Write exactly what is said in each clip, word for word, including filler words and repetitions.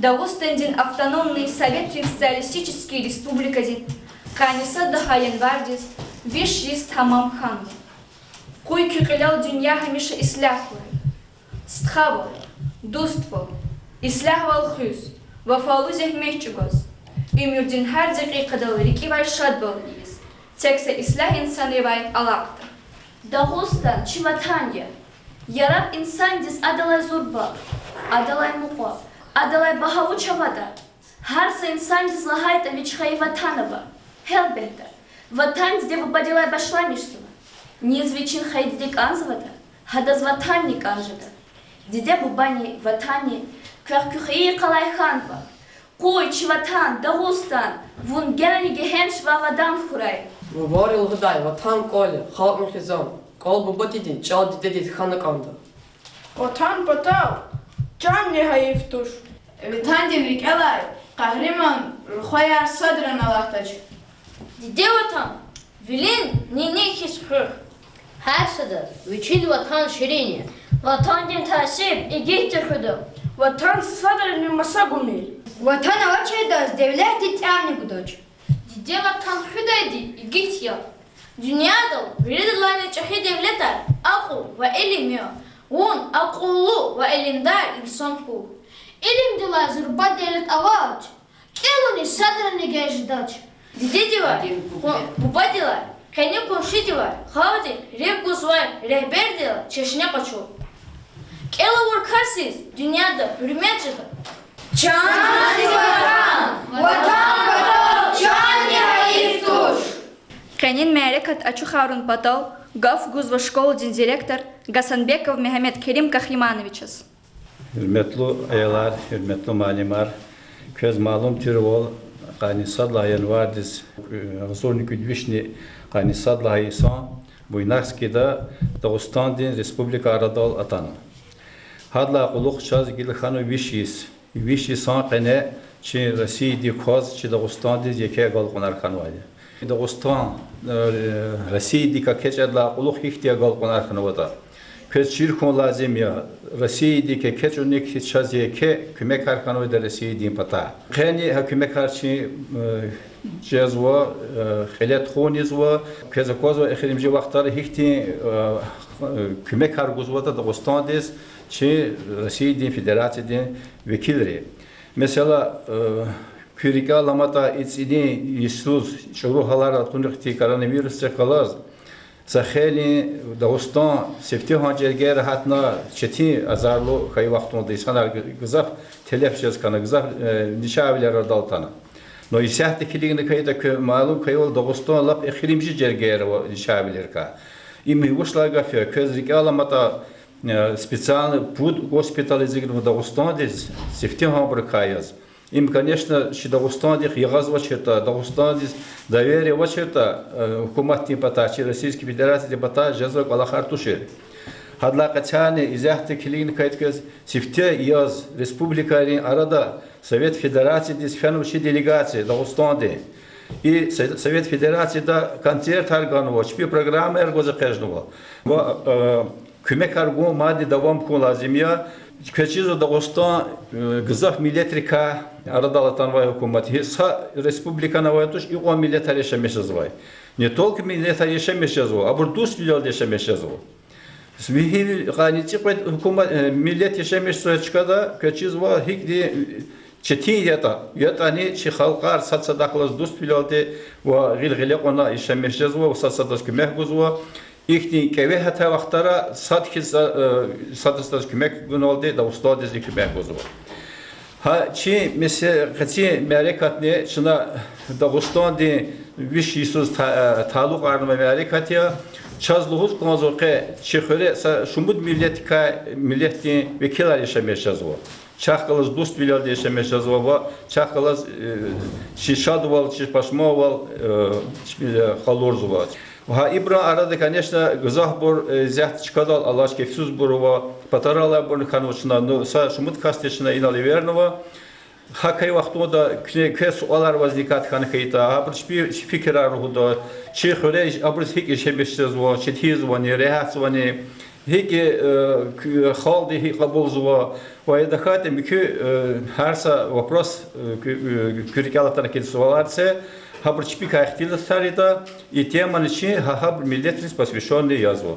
Дагъустандин автономный советрин социалистический республикади къанни сад лагьай январдиз виш йис тамам хьанва. Къуй куь кьилел дуьнья гьамиша ислягьвал, стхавал, дуствал, ислягьвал хуьз, вафалу зегьмет чӀугваз, уьмуьрдин гьар декьикьадал рикӀивай шадвал ийиз, тек са ислягь инсанривай алакьда. Дагъустан чи ватан я. Яраб инсандиз адалай зурба, адалай мукьва, адалай багьа вуч аватӀа, гьар са инсандиз лагьайтӀа вич хайи ватан ава. Гьелбетда, ватан диде-бубадилай башламишзава. Низ вичин хайи диде кӀанзаватӀа, гьадаз ватанни кӀан жеда. Диде-бубани, ватанни квехъ куь хайи йикъалай хьанва. Къуй чи ватан, Дагъустан, вун генани гегьенш ва авадан хьурай. Вавар лугьудай: ватан кӀвал я, халкьни хизан. КӀвал бубадин, чӀал дидедин хьана кӀанда. Ватан патал чанни гьайиф туш. Ватандин рикӀелай къагьриман рухваяр садрани алатдач. Диде ватан вилин нини хьиз хуьх. Гьар садаз вичин ватан ширин я. Ватандин таъсир игитди хуьда. Ватан садрани маса гумир. Ватан авачирдаз девлетдин тӀямни гудач. Диде ватан хуьдайди игит я. Дуьньядал виридалайни чӀехи девлетар акьул ва илим я. Вун акьуллу ва илимдар инсан хьухь. Илимдилай зурба девлет авач, кӀелуни садрани геж жедач. Дидедивай, бубадилай, къени къуншидивай халкьдихъ рикӀ гузвай регьбердилай чешне къачу. КӀел авур касдиз дуьньяда гьуьрмет жеда. Чан зи ватан, ватан патал чанни гьайиф туш. Къенин мярекат ачухарун патал гаф гузва школадин директор Гасанбеков Мегьамед Керим Кагьримановичаз. Гьуьрметлу аялар, гьуьрметлу муаллимар! Квез малум тирвал, къанни сад лагьай январдиз, агъзурни кӀуьд вишни къанни сад лагьай йисан Буйнакскида Дагъустандин республика арадал атана. Гьадалай кьулухъ чаз гила хьанва виш йис. Виш йисан къене чи Россиядик кваз чи Дагъустандиз еке агалкьунар хьанвайди. Дагъустан Россиядик экечӀайдалай кьулухъ гьихьтин агалкьунар хьанватӀа, квез чир хьун лазим я, Россиядик экечӀуник чаз еке куьмекар хьанвайди Россиядин патай. Къени гьа куьмекар чи жезва, кьиле тухун ийизва. Квез аквазва эхиримжи вахтара гьихьтин куьмекар гузватӀа Дагъустандиз чи Россиядин Федерациядин векилри. Месела, куь рикӀел аламатӀа, и цӀинин йисуз чӀуру гьалар атунихъди, коронавирусдихъ галаз, са хейлин Дагъустан сифтегьан жергейра гьатна, четин азарлу хьайи вахтунда инсанар г-, гзаф телеф жез хьана, гзаф начагъвилер арадал атана. Но исятда килигна хьайитӀа, квез малум хьайивал, Дагъустан лап эхиримжи жергейра ава начагъвилерикай. Им вуч лагьай гаф я, квез рикӀел аламатӀа, специальный пуд госпиталь эцигнава Дагъустандиз, сифтегьанбурукай яз. Им, конечно, чи Дагъустандихъ ягъазвачиртӀа, Дагъустандиз доверие авачиртӀа гьукуматдин патай, чи Российский Федерациядин патай жезва кӀвалахар тушир. Гьадалай къецяйни исятда килигна хьайитӀа квез, сифте яз республикайрин арада Совет Федерациядиз фенва чи делегация Дагъустандин. И Со-, Совет Федерацияда концертар ганва, чпи программаяр гваз экъечӀнава. Ва куьмекар гун мадни давам хьун лазим я. Квез чизва, Дагъустан гзаф миллетрикай арадал атанвай гьукумат я. Са республикани авайди туш икьван миллетар яшамиш жезвай. Не только миллетар яшамиш жезва, абур дуствилелди яшамиш жезва. Вири къанни цӀикьвед гьукума-, миллет яшамиш жезвай чкада, квез чизва, гьикӀди четин ятӀа, ятӀани чи халкьар сад-садахъ галаз дуствилелди ва гъил-гъиле кьуна яшамиш жезва ва сад-садаз куьмек гузва. Ихьтин кӀеве гьатай вахтара сад хьиз са-, сад-садаз куьмек гуналди Дагъустандизни куьмек гузва. Гьа чи месе-, къецин мярекатни чна Дагъустандин виш йисуз та-, талукьарнавай мярекат я. Чаз лугьуз кӀанзава къе, чи хуьре са шумуд миллетрикай, миллетдин векилар яшамиш жезва. Чахъ галаз дуствилелди яшамиш жезва ва чахъ галаз чи шадвал, чи пашманвал къалурзава. Ва гьа ибурун арада, конечно, гзафбур исятда чкадал алач, кефсузбур ава, патаралайбурни хьанва чна, ну, са шумуд касдиз чна инал эвернава. Гьахьай вахтунда куьне квез суалар возникать хьана хьайитӀа, абуру чпи фикирар лугьуда, чи хуьре абуруз гьикӀ яшамиш жезва, четинзавани, регьятзавани, ГьикӀ, э, куь халкьди гьикӀ кьабулзава, ва я тахьайтӀа муькуь, э, гьар са вопрос, э, куь-, э, куь рикӀел атана кӀанда суалар це, гьабур чпикай ихтилатар ийида, и темани чи гьа-, гьабур миллетриз посвящённый язва.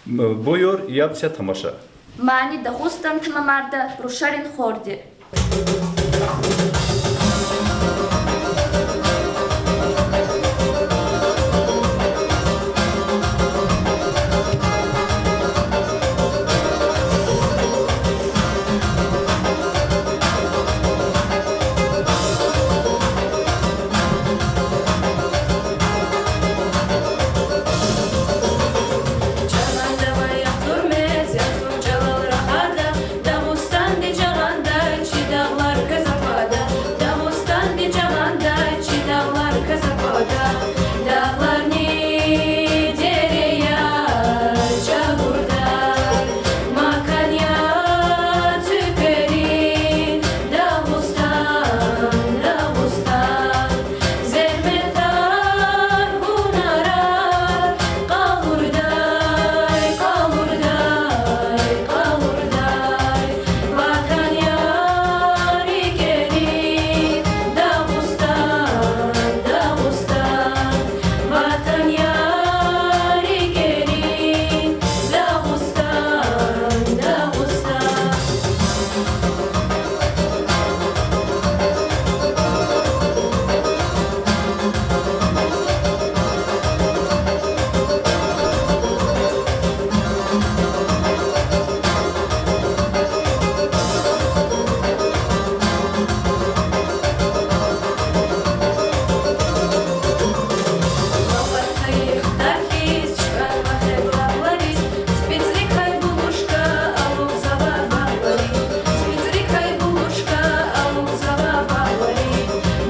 М, буюр, яб це, тамаша. Мани Дагъустан тамамарда рушарин хорди. Дагъустандин жагъандай чи дагълар квез аквада, Дагъустандин жагъандай чи дагълар квез аквада, дагъларни дереяр чӀагурдай, макан я цуькверин Дагъустан, Дагъустан. Зегьметар, гьунарар къалурдай, къалурдай, къалурдай, ватан я рикӀерин Дагъустан, Дагъустан, ватан я рикӀерин Дагъустан, Дагъустан.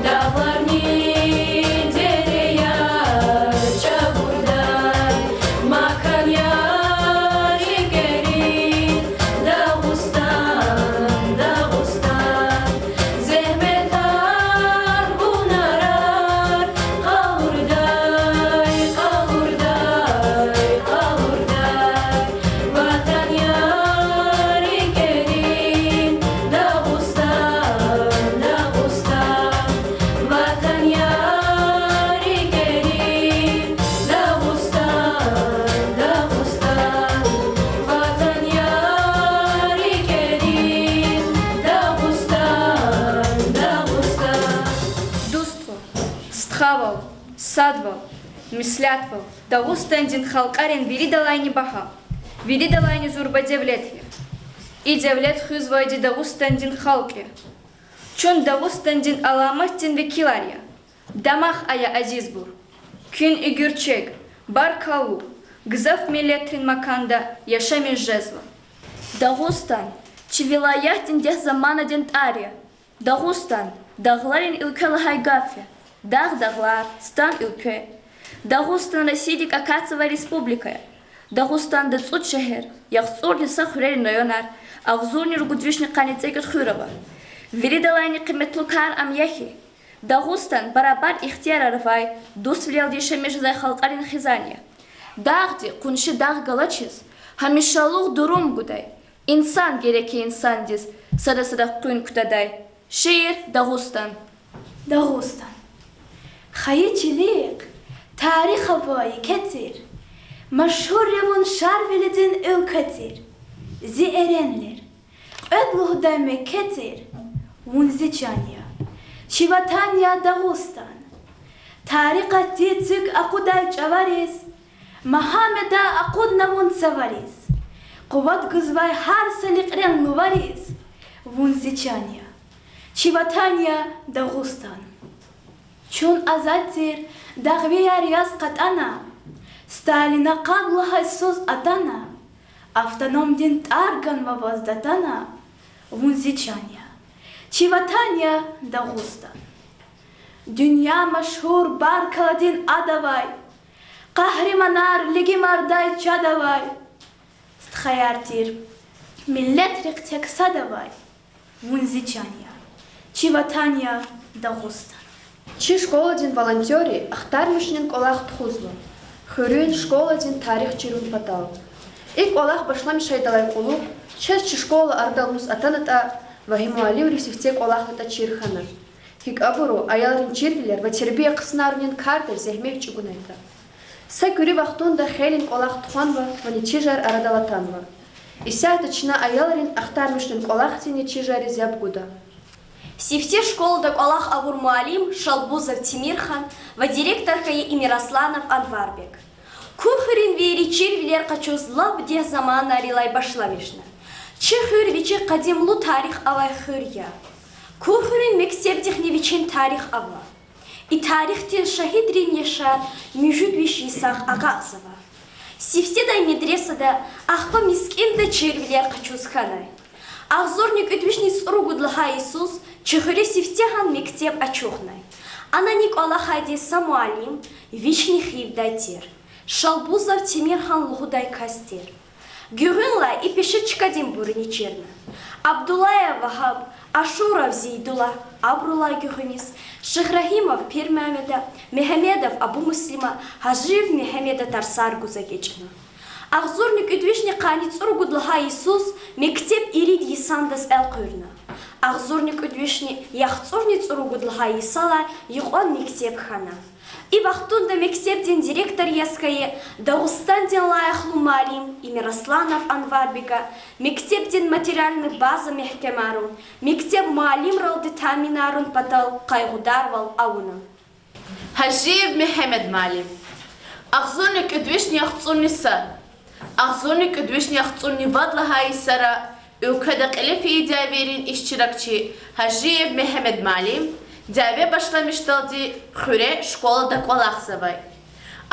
Дагъларни дереяр чӀагурдай, макан я рикӀерин Дагъустан, Дагъустан. Зегьметар, гьунарар къалурдай, къалурдай, къалурдай, ватан я рикӀерин Дагъустан, Дагъустан, ватан я рикӀерин Дагъустан, Дагъустан, ватан я рикӀерин Дагъустан, Дагъустан. Дуствал, стхавал, садвал, меслятвал Дагъустандин халкьарин виридалайни багьа, виридалайни зурба девлет я. И девлет хуьзвайди Дагъустандин халкь я. Чун Дагъустандин аламатдин векилар я. Дамах ая, азизбур. Куьн уьгуьрчег, баркаллу, гзаф миллетрин маканда яшамиш жезва. Дагъустан чи вилаятдин дегь заманадин тӀвар я. Дагъустан дагъларин уьлкве лагьай гаф я. Дагъ-дагълар, стан уьлкве. Дагъустан Россиядик акатзавай республика я. Дагъустанда цӀуд шегьер, яхцӀурни са хуьрерин районар, агъзурни ругуд вишни къанни цӀекӀуьд хуьр ава. Виридалайни къиметлу кар ам я хьи, Дагъустан барабар ихтиярар авай, дуствилелди яшамиш жезвай халкьарин хизан я. Дагъди къунши дагъ галачиз гьамишалугъ дурум гудай, инсан герек я инсандиз сада-садахъ къуьн кутадай. Шиир Дагъустан. Дагъустан. Хайи чилихъ тарих авай еке тир, машгьур я вун Шарвилидин уьлкве тир. Зи эренлер кьвед лугьудай Мекке тир, вун зи чан я, чи ватан я Дагъустан. Тарикъатди цуьк акъудай чӀавариз, Мугьаммеда акъудна вун цавариз, къуват гузвай гьар са ликьрен лувариз, вун зи чан я, чи ватан я Дагъустан. Чун азад тир дагъвияр яз кьатӀана, Сталина къаб лагьай йисуз атана, автономдин тӀвар ганва ваз датана, вун зи чан я, чи ватан я Дагъустан. Дуьнья машгьур баркалладин ад авай, къагьриманар лигимардай чад авай, стхаяр тир миллетрихъ тек сад авай, вун зи чан я, чи ватан я Дагъустан. Чи школадин волонтёрри ахтармишунин кӀвалах тухузва хуьруьн школадин тарих чирун патал. И кӀвалах башламишайдалай кьулухъ чаз чи школа арадал лугьуз атанатӀа ва гьи муаллимри сифте кӀвалахнатӀа чир хьана. ГьикӀ абуру аялрин чирвилер ва тербия хъснарунин кардер зегьмет чӀугунайтӀа. Са куьруь вахтунда хейлин кӀвалах тухванва ва нетижаяр арадал атанва. Исятда чна аялрин ахтармишун кӀвалахдин нетижайриз яб гуда. Сифте школада кӀвалах авур муаллим Шалбузов Темирхан ва директор хьайи Эмирасланов Анварбек. Кур хуьруьнвийри чирвилер къачуз лап дегь заманайрилай башламишна. Чи хуьр вичин къадимлу тарих авай хуьр я. Кур хуьруьн мектебдихъни вичин тарих ава. И тарихдин шагьидрин яшар муьжуьд виш йисахъ агакьзава. Сифтедай медресада ахпа мискӀинда чирвилер къачуз хьанай. Агъзурни кӀуьд вишни цӀуругуд лагьай йисуз чи хуьре сифтегьан мектеб ачухнай. Анани кӀвалахайди са муаллим, вични хивдай тир. Шалбузов Темирхан лугьудай кас тир. Гуьгъуьнлай и пеше чкадинбурни чирна. Абдуллаев Вагьаб, Ашуров Зейдуллагь, абурулай гуьгъуьниз Шихрагьимов Пирмегьамеда, Мегьамедов Абумуслима, Гьажиев Мегьамеда тарсар гуз эгечӀна. Агъзурни кӀуьд вишни къанни цӀуругуд лагьай йисуз мектеб ирид йисандаз элкъуьрна. Агъзурни кӀуьд вишни яхцӀурни цӀуругуд лагьай йисалай юкьван мектеб хьана. И вахтунда мектебдин директор яз хьайи Дагъустандин лайихлу муаллим Эмирасланов Анварбега мектебдин материальный база мягькемарун, мектеб муаллимралди таъминарун патал къайгъударвал авуна. Гьажиев Мегьамед муаллим. Агъзурни кӀуьд вишни яхцӀурни са, агъзурни кӀуьд вишни яхцӀурни вад лагьай йисара уьлкведа кьиле фейи дявейрин иштиракчи Гьажиев Мегьамед муаллим дяве башламишдалди хуьре школада кӀвалахзавай.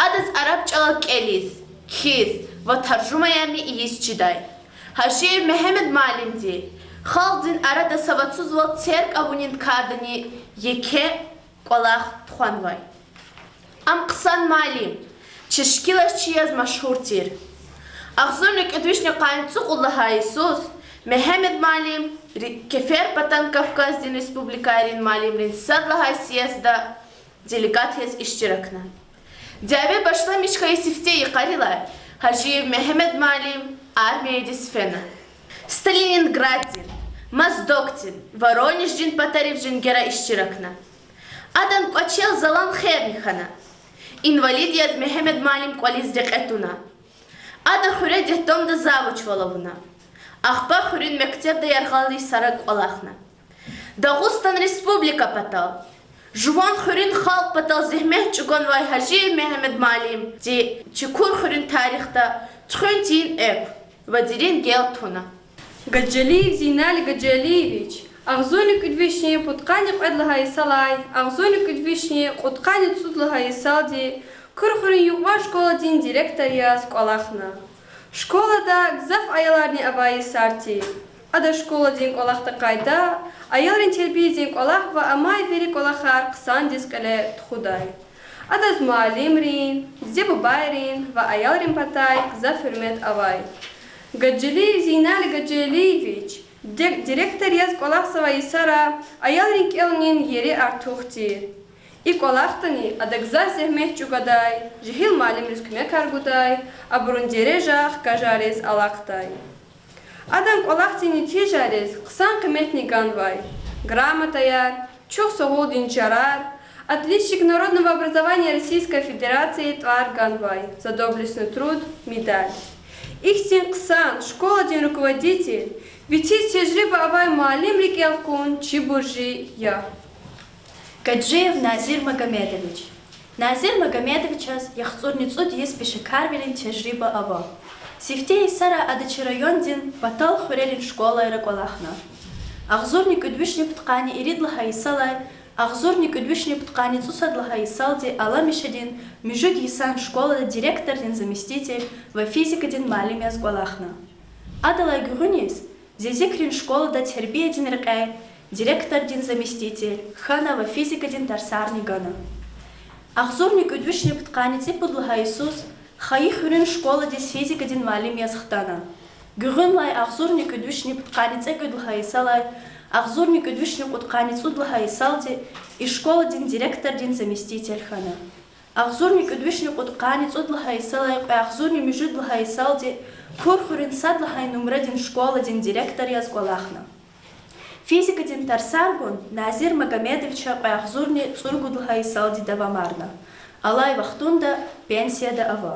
Адаз араб чӀалал кӀелиз, кхьиз ва таржумаярни ийиз чидай. Гьажиев Мегьамед муаллимди халкьдин арада савадсузвал терг авунин кардани еке кӀвалах тухванвай. Ам хъсан муаллим, чи шикилаз чи яз машгьур тир. Агъзурни кӀуьд вишни къанни цӀукьуд лагьай йисуз Мегьамед муаллим ри-, Кеферпатан Кавказдин республикайрин муаллимрин сад лагьай съездда делегат яз иштиракна. Дяве башламиш хьайи сифте йикъарилай Гьажиев Мегьамед муаллим армиядиз фена. Сталининграддин, Моздокдин, Воронеждин патарив женгера иштиракна. Адан кӀвачел залан херни хьана. Инвалид яз Мегьамед муаллим кӀвализ рекье туна. Ада хуьре детдомда завучвал авуна. Ахпа хуьруьн мектебда яргъал йисара кӀвалахна. Дагъустан Республика патал, жуван хуьруьн халкь патал зегьмет чӀугунвай Гьажиев Мегьамед муаллимди чи Кур хуьруьн тарихда туьхуьн тийин экв ва дерин гел туна. Гаджалиев Зейнал Гаджалиевич агъзурни кӀуьд вишни пудкъанни кьвед лагьай йисалай агъзурни кӀуьд вишни кьудкъанни цӀуд лагьай йисалди Кур хуьруьн юкьван школадин директор яз кӀвалахна. Школада гзаф аяларни авай йисар тир. Ада школадин кӀвалахда къайда, аялрин тербиядин кӀвалах ва амай вири кӀвалахар хъсандиз кьиле тухудай. Адаз муаллимрин, диде-бубайрин ва аялрин патай гзаф гьуьрмет авай. Гаджалиев Зейнал Гаджалиевич де-, директор яз кӀвалахзавай йисара аялрин кӀелунин ери артух тир. И кӀвалахдани ада гзаф зегьмет чӀугвадай, жегьил муаллимриз куьмекар гудай, абурун дережа хкажариз алахъдай. Адан кӀвалахдин нетижайриз хъсан къиметни ганвай: грамотаяр, чухсагъулдин чарар, Отличник народного образования Российской Федерации тӀвар ганвай, За доблестный труд медаль. Ихьтин хъсан школадин руководитель, вициз тежриба авай муаллим рикӀел хкун чи буржи я. Гаджиев Назир Магомедович. Назир Магомедовичаз яхцӀурни цӀуд йис пешекарвилин тежриба ава. Сифте йисара ада чи райондин патал хуьрерин школайра кӀвалахна. Агъзурни кӀуьд вишни пудкъанни ирид лагьай йисалай агъзурни кӀуьд вишни пудкъанни цӀусад лагьай йисалди Аламишедин муьжуьд йисан школада директордин заместитель ва физикадин муаллим яз кӀвалахна. Адалай гуьгъуьниз Зезикрин школада тербиядин рекьяй директордин заместитель хьана ва физикадин тарсарни гана. Агъзурни кӀуьд вишни пудкъанни цӀипуд лагьай йисуз хайи хуьруьн школадиз физикадин муаллим яз хтана. Гуьгъуьнлай агъзурни кӀуьд вишни пудкъанни цӀекӀуьд лагьай йисалай агъзурни кӀуьд вишни кьудкъанни цӀуд лагьай йисалди и школадин директордин заместитель хьана. Агъзурни кӀуьд вишни кьудкъанни цӀуд лагьай йисалай кьве агъзурни муьжуьд лагьай йисалди Курхуьруьн сад лагьай нумрадин школадин директор яз кӀвалахна. Физикадин тарсар гун Назир Магомедовича кьве агъзурни цӀуругуд лагьай йисалди давамарна. Алай вахтунда пенсияда ава.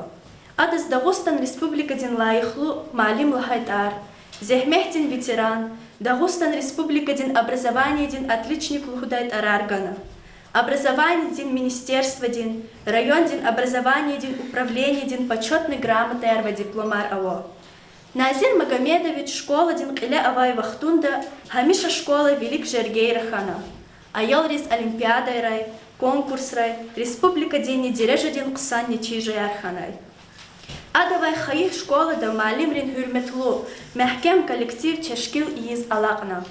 Адаз Дагъустан Республикадин лайихлу муаллим лагьай тӀвар, зегьметдин ветеран, Дагъустан Республикадин образованиедин отличник лугьудай тӀварар гана. Образованиедин министерстводин, райондин образованиедин управлениедин почётный грамотаяр ва дипломар ава. Назир Магомедович школадин кьиле авай вахтунда гьамиша школа вилик жергейра хьана. Аялриз олимпиадайрай, конкурсрай, республикадинни дережадин хъсан нетижаяр хьанай. Адавай хайи школада муаллимрин гьуьрметлу, мягькем коллектив тешкил ийиз алакьна.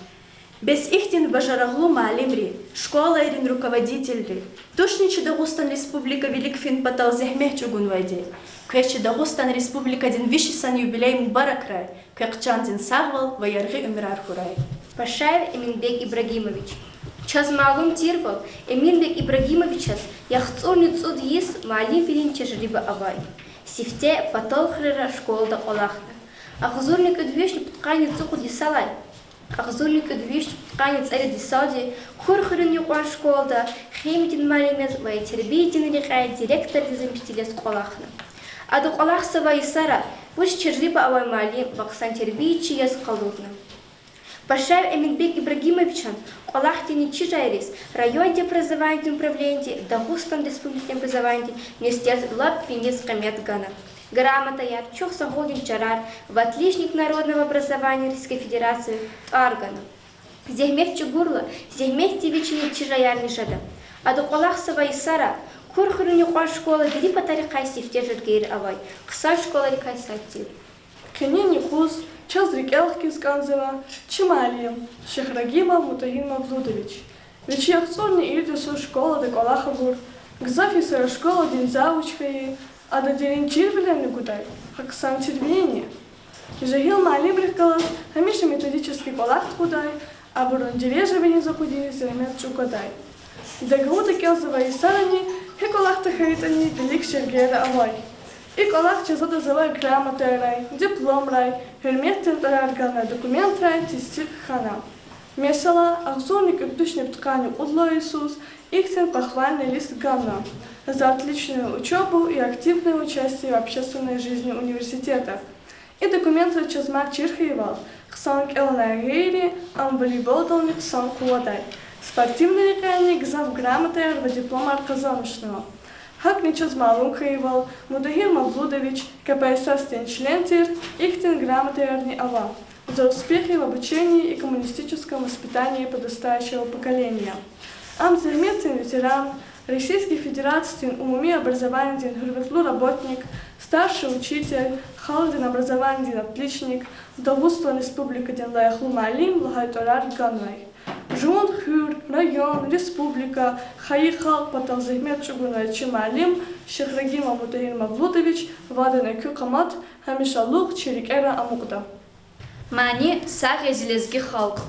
Бес ихьтин бажарагълу муаллимри, школайрин руководительри тушни чи Дагъустан Республика вилик фин патал зегьмет чӀугунвайди? Квез чи Дагъустан Республикадин виш йисан юбилей мубаракрай, квехъ чандин сагъвал ва яргъи уьмуьрар хьурай. Пашаев Эминбек Ибрагимович. Чаз малум тирвал, Эминбек Ибрагимовичаз яхцӀурни цӀуд йис муаллимвилин тежриба авай. Сифте патал хуьрера школада кӀвалахна. Агъзурни кӀуьд вишни пудкъанни цӀукьуд йисалай агъзурни кӀуьд вишни пудкъанни цӀерид йисалди Курхуьруьн юкьван школада химиядин муаллим яз ва тербиядин рекьяй директордин заместитель яз кӀвалахна. Ада кӀвалахзавай йисара вуч тежриба авай муаллим ва хъсан тербиячи яз къалурна. Пашаев Эминбек Ибрагимовичан кӀвалахдин нетижайриз райондин образованиедин управленидин, Дагъустан Республикадин образованиедин министерстводин лап виниз къимет гана. Грамотаяр, чухсагъулдин чарар ва отличник народного образования Российской Федерации тӀвар гана. Зегьмет чӀугурла, зегьметдин вичин нетижаярни жеда. Ада кӀвалахзавай йисара Курхуьруьн юкьван школа вири патарихъай сифте жергейра авай, хъсан школайрикай сад тир. Къенин юкъуз чаз рикӀел хкиз кӀанзава чи муаллим Шихрагимов Мутагьир Мавлудович. Вич яхцӀурни ирид йисуз школада кӀвалах авур, гзаф йисара школадин завуч хьайи, ада дерин чирвилерни гудай, гьакӀ хъсан тербияни, жегьил муаллимрихъ галаз гьамиша методический кӀвалах тухудай, абурун дережа виниз акъудиз зегьмет чӀугвадай. Ада галуда кӀелзавай йисарани гьи кӀвалах тахьайтӀани вилик жергейра авай. И кӀвалах чаз адаз авай грамотайрай, дипломрай, гьуьрметдин тӀварар ганвай документрай тестикь хьана. Месела, агъзурни кӀуьд вишни пудкъанни кьуд лагьай йисуз ихьтин похвальный лист ганва за отличную учёбу и активное участие в общественной жизни университета. И документра чаз мад чир хьайивал, хъсан кӀелунай гъейри, ам волейболдални хъсан къувадай. Спортивный рекьяйни гзаф грамотаяр ва дипломар къазанмишнава. ГьакӀни чаз малум хьайивал, Мутагьир Мавлудович КПСС-дин член тир, ихьтин грамотаярни ава: за успехи в обучении и коммунистическом воспитании подрастающего поколения. Ам зегьметдин ветеран, Российский Федерациядин умуми образованиядин гьуьрметлу работник, старший учитель, халкьдин образованиядин отличник, Дагъустан Республикадин лайихлу муаллим лагьай тӀварар ганвай. Жуван хуьр, район, республика, хайи халкь патал зегьмет чӀугунвай чи муаллим Шихрагимов Мутагьир Мавлудович вадан экуь къамат гьамишалугъ чи рикӀера амукьда. Мани: Сагъ я зи лезги халкь.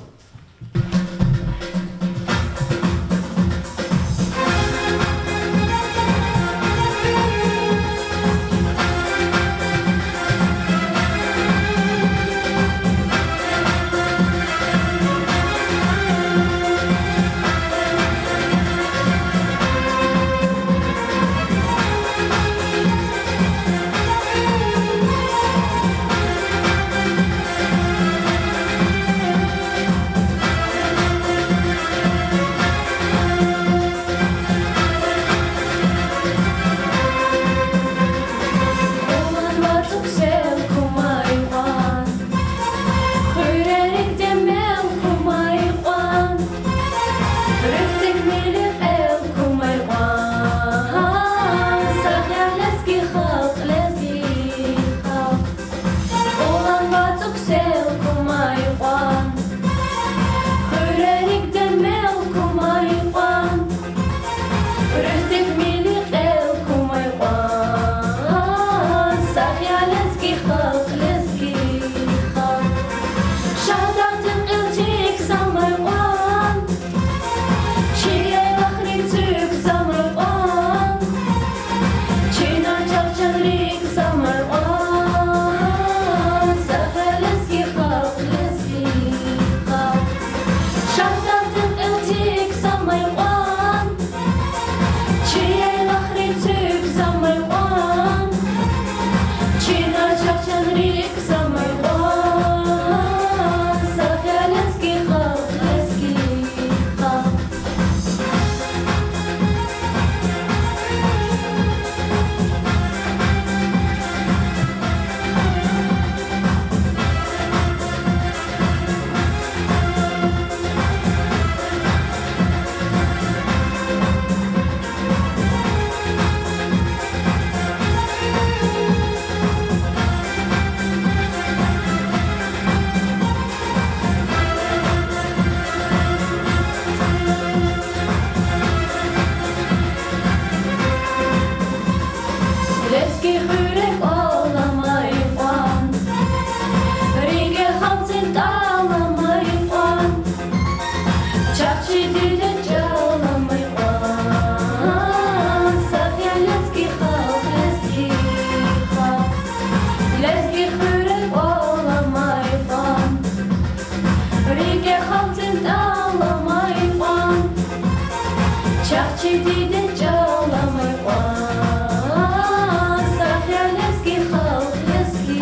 Диде чӀал амай кьван, сагъ я лезги халкь, лезги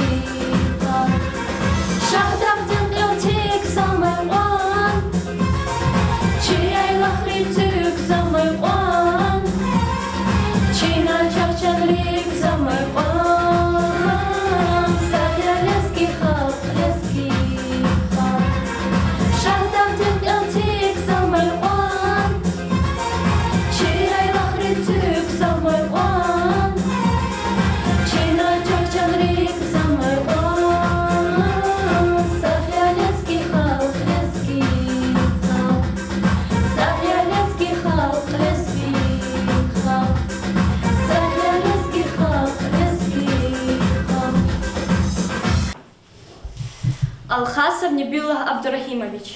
халкь. Шагьдагъдин кьил тик замай кьван, чи яйлахрин цуьк замай кьван, чи начагъ чанрик замай кьван, сагъ я лезги халкь, лезги халкь. Шагьдагъдин кьил тик замай кьван, чи яйлахрин цуьк замай кьван, чи начагъ чанрик замай кьван, сагъ я лезги халкь, лезги халкь. Сагъ я лезги халкь, лезги халкь. Сагъ я лезги халкь, лезги халкь. Алхасов Небиллагь Абдурагьимович.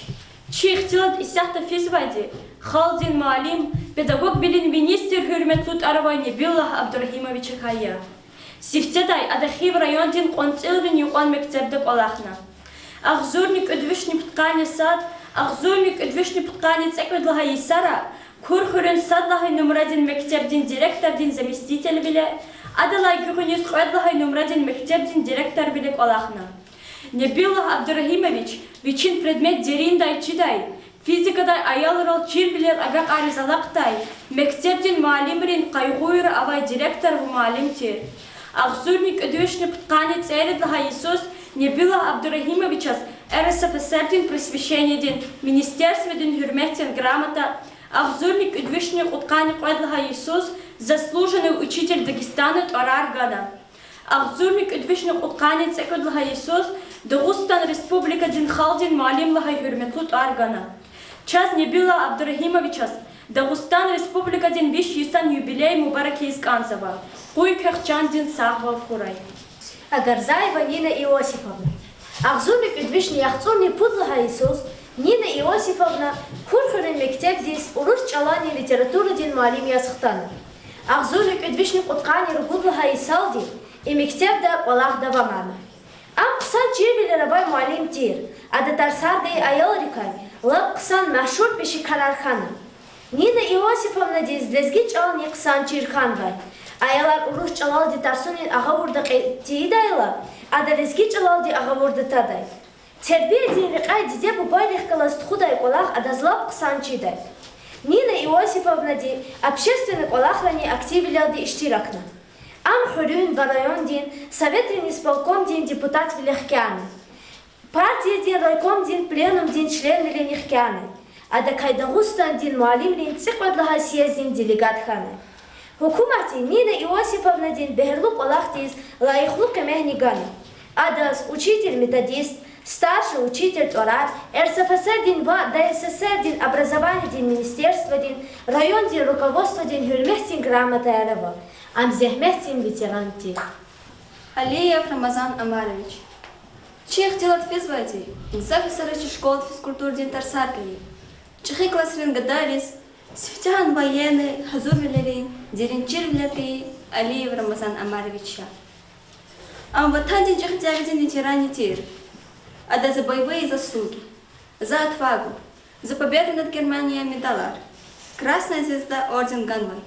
Чи ихтилат исятда физвайди халкьдин муаллим, педагогвилин министр гьуьрметлу тӀвар авай Небиллагь Абдурагьимовичакай я. Сифтедай ада Хив райондин КьванцӀилрин юкьван мектебда кӀвалахна. Агъзурни кӀуьд вишни пудкъанни сад, агъзурни кӀуьд вишни пудкъанни цӀекӀуьд лагьай йисара Курхуьруьн сад лагьай нумрадин мектебдин директордин заместителвиле, адалай гуьгъуьниз кьвед лагьай нумрадин мектебдин директорвиле кӀвалахна. Небиллагь Абдурагьимович вичин предмет дериндай чидай, физикадай аялрал чирвилер агакьариз алахъдай, мектебдин муаллимрин къайгъуйра авай директор ва муаллим тир. Агъзурни кӀуьд вишни пудкъанни цӀерид лагьай йисуз Небиллагь Абдурагьимовичаз РСФСР-дин просвещениедин министерстводин гьуьрметдин грамота, агъзурни кӀуьд вишни кьудкъанни кьвед лагьай йисуз Заслуженный учитель Дагестана тӀварар гана. Агъзурни кӀуьд вишни кьудкъанни цӀекӀуьд лагьай йисуз Дагъустан Республикадин халкьдин муаллим лагьай гьуьрметлу тӀвар гана. Чаз Небиллагь Абдурагьимовичаз Дагъустан Республикадин виш йисан юбилей мубарак ийиз кӀанзава. Къуй квехъ чандин сагъвал хьурай. Агарзаева Нина Иосифовна. Агъзурни кӀуьд вишни яхцӀурни пуд лагьай йисуз Нина Иосифовна Курхуьруьн мектебдиз урус чӀаланни литературадин муаллим яз хтана. Агъзурни кӀуьд вишни кьудкъанни ругуд лагьай йисалди и мектебда кӀвалах давамарна. Ам хъсан чирвилер авай муаллим тир, ада тарсар гайи аялрикай лап хъсан машгьур пешекарар хьана. Нина Иосифовнадиз лезги чӀални хъсан чир хьанвай. Аялар урус чӀалалди тарсунин агъавурда кьетӀ тийидайла, ада лезги чӀалалди агъавурда тадай. Тербиядин рекьяй диде-бубайрихъ галаз тухудай кӀвалах адаз лап хъсан чидай. Нина Иосифовнади общественный кӀвалахрани активвилелди иштиракна. Ам хуьруьн ва райондин советрин исполкомдин депутатвиле хкяна. Партиядин райкомдин пленумдин членвилени хкяна. Адакай Дагъустандин муаллимрин цӀикьвед лагьай съезддин делегат хьана. Гьукуматди Нина Иосифовнадин бегьерлу кӀвалахдиз лайихлу къимет гана. Адаз учитель-методист, старший учитель тӀварар РСФСР-дин ва ДССР-дин образованидин министерстводин, райондин руководстводин гьуьрметдин грамотаяр ава. Ам зегьметдин ветеран тир. Алиев Рамазан Омарович. Чи ихтилат физвайди Мсафи сарачи школада физкультурадин тарсар гайи, чӀехи классрин гадайриз сифтегьан военный гьазурвилерин дерин чирвилер гайи Алиев Рамазан Омарович я. Ам Ватандин чӀехи дяведин ветеранни тир. Адаз За боевые заслуги, За отвагу, За победу над Германией медалар, Красная звезда орден ганвай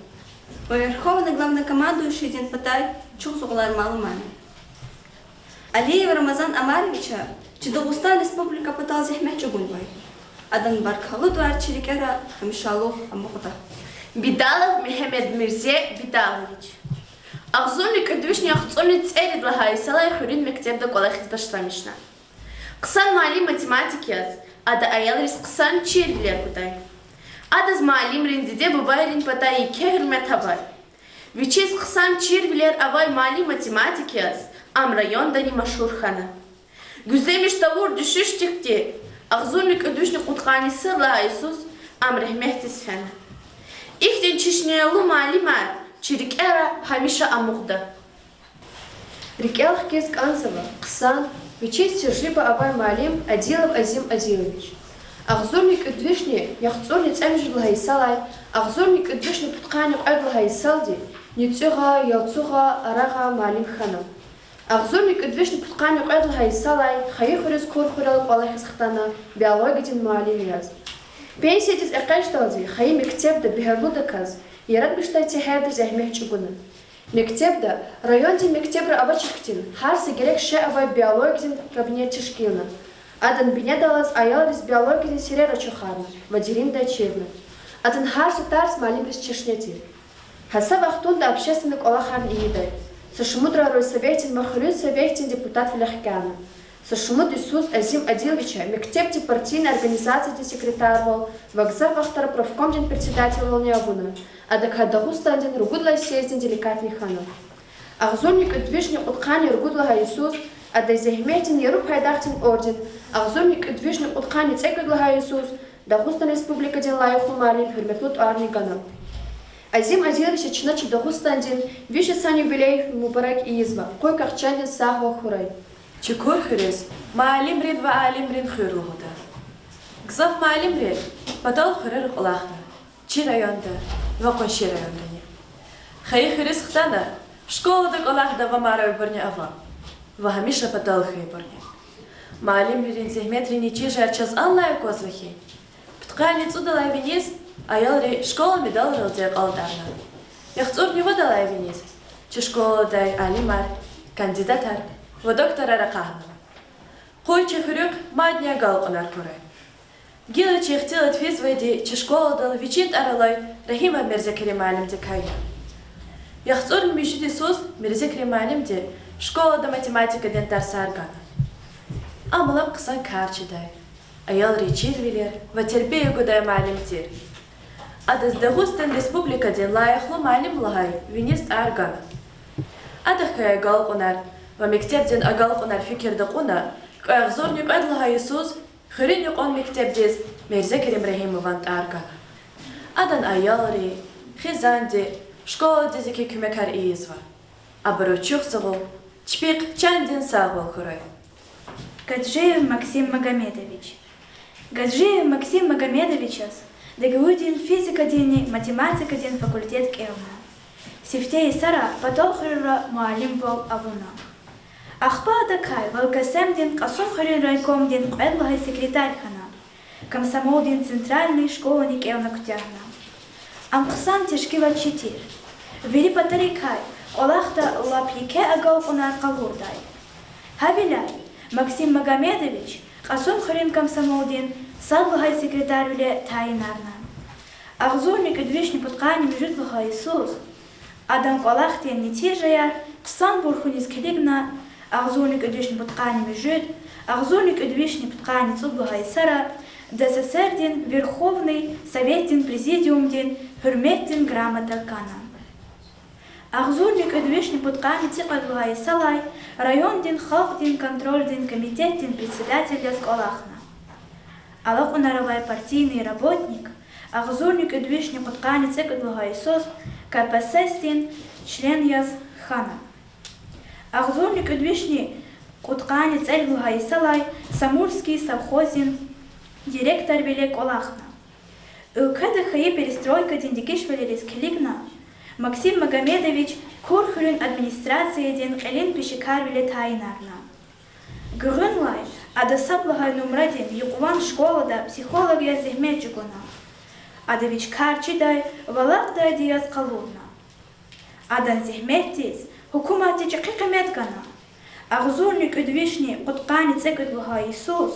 ва Верховный главнокомандующийдин патай чухсагъулар малумарна. Алиев Рамазан Омаровича чи Дагъустан Республика патал зегьмет чӀугунвай, адан баркаллу тӀвар чи рикӀера гьамишалугъ амукьда. Бидалов Мегьамед Мирзе Бидалович. Агъзурни кӀуьд вишни яхцӀурни цӀерид лагьай йисалай хуьруьн мектебда кӀвалахиз башламишна. Хъсан муаллим математик яз, ада аялриз хъсан чирвилер гудай. Адаз муаллимрин, диде-бубайрин патай еке гьуьрмет авай. Вичиз хъсан чирвилер авай муаллим математик яз ам райондани машгьур хьана. Гуьзлемиш тавур дуьшуьшдихъди агъзурни кӀуьд вишни кьудкъанни сад лагьай йисуз ам регьметдиз фена. Ихьтин чешнелу муаллимар чи рикӀера гьамиша амукьда. РикӀел хкиз кӀанзава хъсан, вичиз тежриба авай муаллим Адилов Азим Адилович. Агъзурни кӀуьд вишни яхцӀурни цӀемуьжуьд лагьай йисалай агъзурни кӀуьд вишни пудкъанни кьвед лагьай йисалди НуцӀуьгъа, Ялцугъа, Арагъа муаллим хьана. Агъзурни кӀуьд вишни пудкъанни кьвед лагьай йисалай хайи хуьруьз Курхуьрел кӀвалахиз хтана биологиядин муаллим яз. Пенсиядиз экъечӀдалди хайи мектебда бегьерлудаказ, яратмишдай тегьерда зегьмет чӀугуна. Мектебда, райондин мектебра авачир хьтин, гьар са герек шей авай биологиядин кабинет тешкилна. Адан бинедаллаз аялриз биологиядин серер ачухарна ва дериндай чирна. Адан гьар са тарс муаллимриз чешне тир. Гьа са вахтунда общественный кӀвалахарни ийидай. Са шумудра райсоветдин ва хуьруьн советдин депутатвиле хкяна. Са шумуд йисуз Азим Адиловича мектебдин партийный организациядин секретарвал ва гзаф вахтара профкомдин председательвални авуна, адакай Дагъустандин ругуд лагьай съезддин делегатни хьана. Агъзурни кӀуьд вишни кьудкъанни ругуд лагьай йисуз адан Зегьметдин яру пайдахдин орден, агъзурни кӀуьд вишни кьудкъанни цӀекӀуьд лагьай йисуз Дагъустан Республикадин лайихлу муаллим гьуьрметлу тӀварни гана. Азим Адиловичаз чна чи Дагъустандин виш йисан юбилей мубарак ийизва, къуй квехъ чандин сагъвал хьурай. Чи Кур хуьруьз муаллимрин ва алимрин хуьр лугьуда. Гзаф муаллимри патал хуьрера кӀвалахна, чи районда ва къунши райондани. Хайи хуьруьз хтана, школада кӀвалахдай вамар авайбурни ава, ва гьамиша патал хьайибурни. Муаллимрин зегьметрин нетижаяр чаз алай аквазва хьи, пудкъанни цӀудалай виниз аялри школа медалралди акьалтӀарна. ЯхцӀурни вадалай виниз чи школадай алимар, кандидатар ва докторар акъатна. Къуй чи хуьруьхъ мадни агалкьунар хьурай. Гила чи ихтилат физвайди чи школадал вичин тӀвар алай Рагьимов Мирзекерим муаллимдикай я. ЯхцӀурни муьжуьд йисуз Мирзекерим муаллимди школада математикадин тарсар гана. Ам лап хъсан кар чидай, аялрин чирвилер ва тербия гудай муаллим тир. Адаз Дагъустан Республикадин лайихлу муаллим лагьай виниз тӀвар гана. Адахъ галкьунар ва мектебдин агалкьунар фикирда кьуна, кьве агъзурни кьвед лагьай йисуз хуьруьн юкьван мектебдиз Мирзекерим Рагьимован тӀвар гана. Адан аялри, хизанди школадиз еке куьмекар ийизва. Абуруз чухсагъул, чпихъ чандин сагъвал хьурай. Гаджиев Максим Магомедович. Гаджиев Максим Магомедовичаз ДГУ-дин физикадинни математикадин факультет кӀелна. Сифте йисара патал хуьрера муаллимвал авуна. Ахпа адакай Валкасемдин Кьасумхуьруьн райкомдин кьвед лагьай секретарь хьана, комсомолдин центральный школани кӀелна куьтягьна. Ам хъсан тешкилатчи тир. Вири патарикай кӀвалахда лап еке агалкьунар къалурдай. Гьавиляй Максим Магомедович Кьасумхуьруьн комсомолдин сад лагьай секретарвиле тайинарна. Агъзурни кӀуьд вишни пудкъанни муьжуьд лагьай йисуз адан кӀвалахдин нетижаяр хъсанбур хьуниз килигна, агъзурни кӀуьд вишни пудкъанни муьжуьд, агъзурни кӀуьд вишни пудкъанни цӀуд лагьай йисара ДССР-дин Верховный Советдин Президиумдин Гьуьрметдин грамота гана. Агъзурни кӀуьд вишни пудкъанни цӀикьвед лагьай йисалай райондин халкьдин контрольдин комитетдин председатель яз кӀвалахна. Алакьунар авай партийный работник агъзурни кӀуьд вишни кьудкъанни цӀекӀуьд лагьай йисуз КПСС-дин член яз хьана. Агъзурни кӀуьд вишни кьудкъанни цӀерид лагьай йисалай Самурский совхоздин директорвиле кӀвалахна. Уьлкведа хьайи перестройкадин дегишвилериз килигна, Максим Магомедович Кур хуьруьн администрациядин кьилин пешекарвиле тайинарна. Гуьгъуьнлай ада сад лагьай нумрадин юкьван школада психолог яз зегьмет чӀугуна. Ада вич кар чидай ва алакьдайди яз къалурна. Адан зегьметдиз гьукуматди чӀехи къимет гана. Агъзурни кӀуьд вишни кьудкъанни цӀекӀуьд лагьай йисуз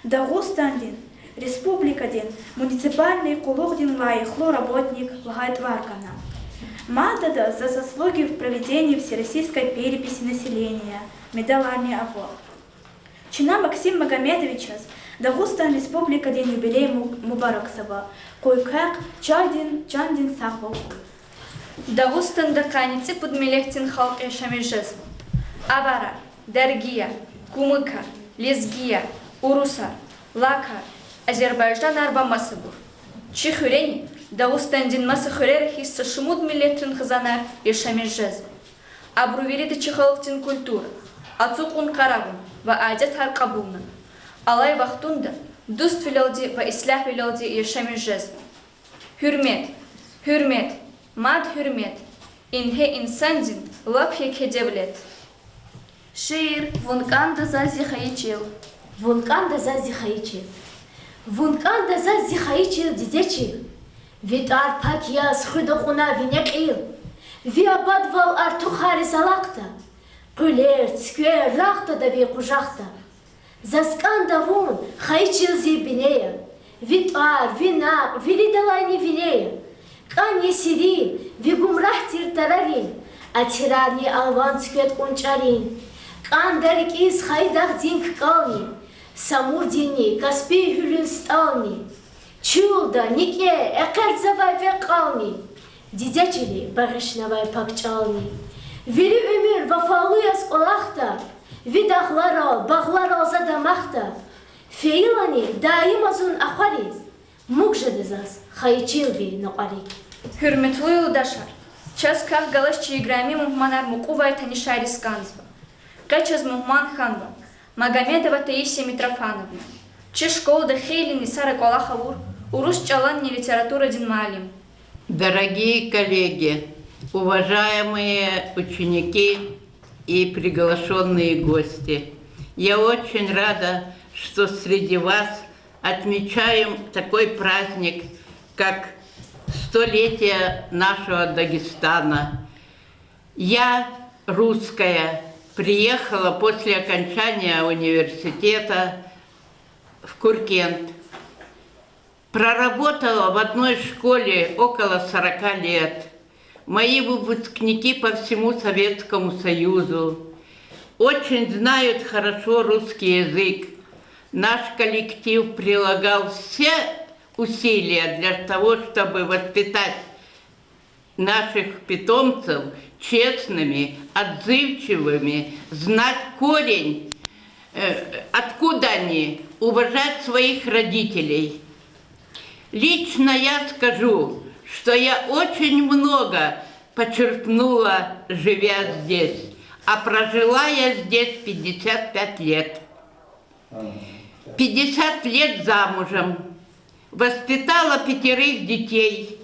Дагъустандин Республикадин муниципальный къуллугъдин лайихлу работник лагьай тӀвар гана. Мад адаз за заслуги в проведении всероссийской переписи населения медаларни ава. Чна Максим Магомедовичаз Дагъустан Республикадин юбилей му-, мубаракзава. Къуй квехъ чандин, чандин сагъвал хьуй. Дагъустанда къанни цӀипуд миллетдин халкь яшамиш жезва. Аварар, даргияр, кумыкар, лезгияр, урусар, лакар, азербайжанар ва масабур. Чи хуьрени, Дагъустандин маса хуьрера хьиз, са шумуд миллетрин хизанар яшамиш жезва. Абуру вирида чи халкьдин культура, ацукьун-къарагъун ва адетар кьабулна. Алай вахтунда дуствилелди ва ислягьвилелди яшамиш жезва. Гьуьрмет, гьуьрмет, мад гьуьрмет, ингье инсандин лап еке девлет. Шиир. Вун кӀанда заз зи хайи чил. Вун кӀанда заз зи хайи чил. Вун кӀанда заз, зи хайи чил, диде чил. Ви тӀвар пак яз хуьда кьуна вине кьил. Ви абадвал артухариз алахъда, къуьлер, цуьквер рагъ твада ви къужахда. Заз кӀанда вун, хайи чил, зи бине я. Ви тӀвар, ви накь виридалайни вине я. КӀан есирин ви гумрагь тир тарарин, а тирарни алван цуьквед кӀунчӀарин. КӀанда рикӀиз хайи дагъдин ккални, Самурдинни Каспий гьуьлуьн стӀални. Чуьлда, никӀе, экъечӀзавай векь кьални, диде чили багъишнавай пак чӀални. Вири уьмуьр вафалу яз кӀвалахда, ви дагъларал, багъларал за дамахда. Фейилани даима зун ахвариз, муг жеда заз хайи чил ви накьварик. Гьуьрметлу юлдашар, чаз квехъ галаз чи играми мугьманар мукьувай танишариз кӀанзава. Къе чаз мугьман хьанва Магомедова Таисия Митрофановна, чи школада хейлин йисара кӀвалах авур урус чӀаланни литературадин муаллим. Дорогие коллеги, уважаемые ученики и приглашённые гости, я очень рада, что среди вас отмечаем такой праздник, как столетие нашего Дагестана. Я, русская, приехала после окончания университета в Куркент. Проработала в одной школе около сорока лет. Мои выпускники по всему Советскому Союзу очень знают хорошо русский язык. Наш коллектив прилагал все усилия для того, чтобы воспитать наших питомцев честными, отзывчивыми, знать корень, э, откуда они, уважать своих родителей. Лично я скажу, что я очень много почерпнула, живя здесь, а прожила я здесь пятьдесят пять лет. Пятьдесят лет замужем, воспитала пятерых детей,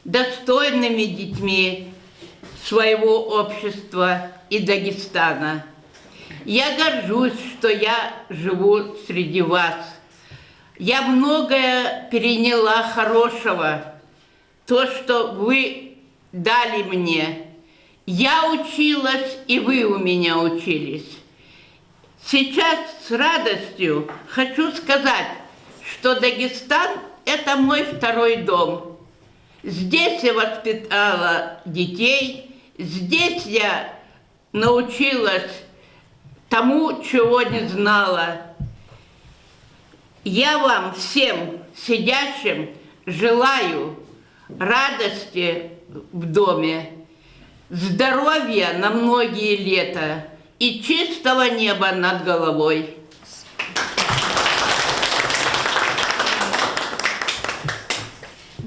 достойными детьми своего общества и Дагестана. Я горжусь, что я живу среди вас. Я многое переняла хорошего, то, что вы дали мне. Я училась, и вы у меня учились. Сейчас с радостью хочу сказать, что Дагестан — это мой второй дом. Здесь я воспитала детей, здесь я научилась тому, чего не знала. Я вам всем сидящим желаю радости в доме, здоровья на многие лета и чистого неба над головой.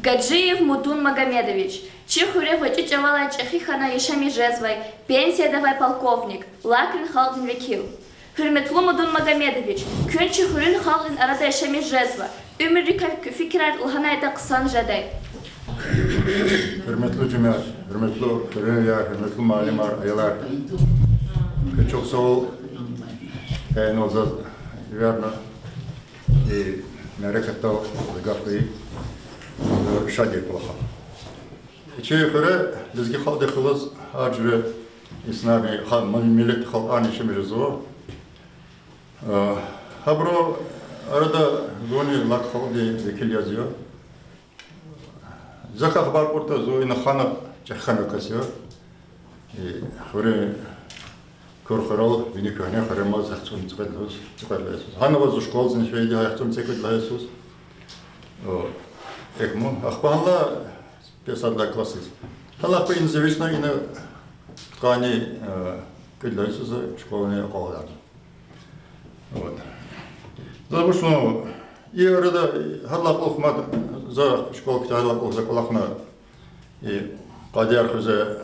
Гаджиев Мудун Магомедович, чи хуьре гъвечӀи чӀавалай чӀехи хьана яшамиш жезвай, пенсияда авай полковник, лакрин халкьдин векил. Гьуьрметлу Мудун Магомедович, куьн чи хуьруьн халкьдин арада яшамиш жезва, уьмуьррикай куь фикирар лагьанайтӀа хъсан жедай. Гьуьрметлу жемят, гьуьрметлу хуьруьнвияр, гьуьрметлу муаллимар, аялар. Куьн чухсагъул къенин заз эверна и мярекатдал гаф гайи, шад я кӀвалахал. Чи хуьре лезги халкьдихъ галаз гьар жуьре инсанарни, ха-, миллетдин халкьарни яшамиш жезва. Гьабурун арада зунни лак халкьдин векил яз я. Захъ ахбар кьуртӀа, зун ина хана, чӀехи хьана кас я. И хуьруьн куьр-хуьрел, вини куьгьне хуьремаз, яхцӀурни цӀикьвед лагьай йисуз, цӀикьвед лагьай йисуз. Гьанаваз зун школадиз я, яхцӀурни цӀикьвед лагьай йисуз. О, эхь, мун ахпа гьанлай пятьдесят лагьай классдиз. Гьанлай ахпа ина завично ина къанни, э, кӀуьд лагьай йисуз школани акьалтӀарна. Вот. Заз вуч лугьун, и арада гьадалай кьулухъ мад, за школа куьтягьайдалай кьулухъ за кӀвалахна, и къадияр хуьзвай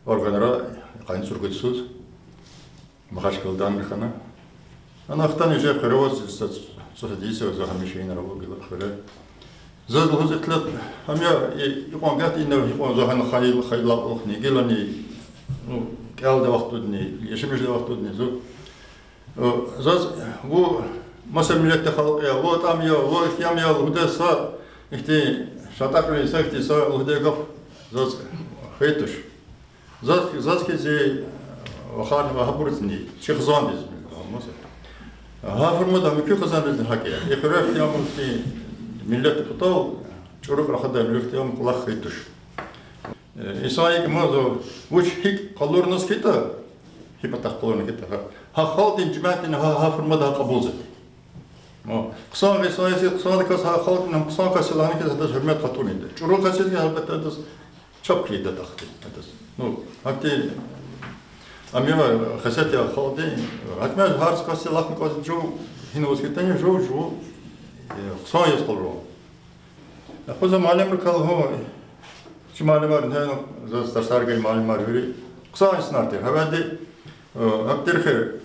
органра, къанни цӀуругуд йисуз, Махачкъаладани хьана. Ана хтана жи хуьре аваз, са цӀусад йис я за гьамиша инал ава гила хуьре. Заз лугьуз ихтилат, гьам я, и, икьван гагьди ина, икьван за гьана хайи-, хайидалай кьулухъни, гилани, ну, кӀелдавай вахтундани, яшамиш жедай вахтундани зун, э, заз ву Маса миллетдин халкь я, вун атӀам я, вун икӀ ям я лугьудай са ихьтин шатӀахъ вири са ихьтин са лугьудай гаф заз хьайи туш. Заз, заз хьиз зи вахарни ва гьабурузни, чи хизандиз, маса. Гьа формада муькуь хизандизни гьакӀ я. И хуьре ихьтин, миллетдин патал чӀуру рахадай муькуь ихьтин кӀвалах хьайи туш. Э, инсан икӀ маза, вуч гьикӀ къалуриз хьайитӀа, гьи патахъ къалурна хьайитӀа, гьа халкьдин жемятдини гьа, гьа формада гьа кьабулзавайди. Хъсан инсан яз, хъсандаказ, гьа халкьдин хъсан кас я лагьана хьиз, адаз гьуьрмет хатурни ийида. ЧӀуру кас яз, гьелбетда, адаз чап хьайида тахьди адаз. Ну, гьахьтин ам я, хесет я халкьдин. Гьакмяз гьар са кас я лагьана кӀанзава, жув гьинаваз хьайитӀани, жув, жув, э, хъсан яз къалурун. Ахпа за муаллимрикай лугьун, чи муаллимар, гьена, заз тарсар гайи муаллимар вири хъсан инсанар тир. Гьавайди, э, гьахьтин хьи, э,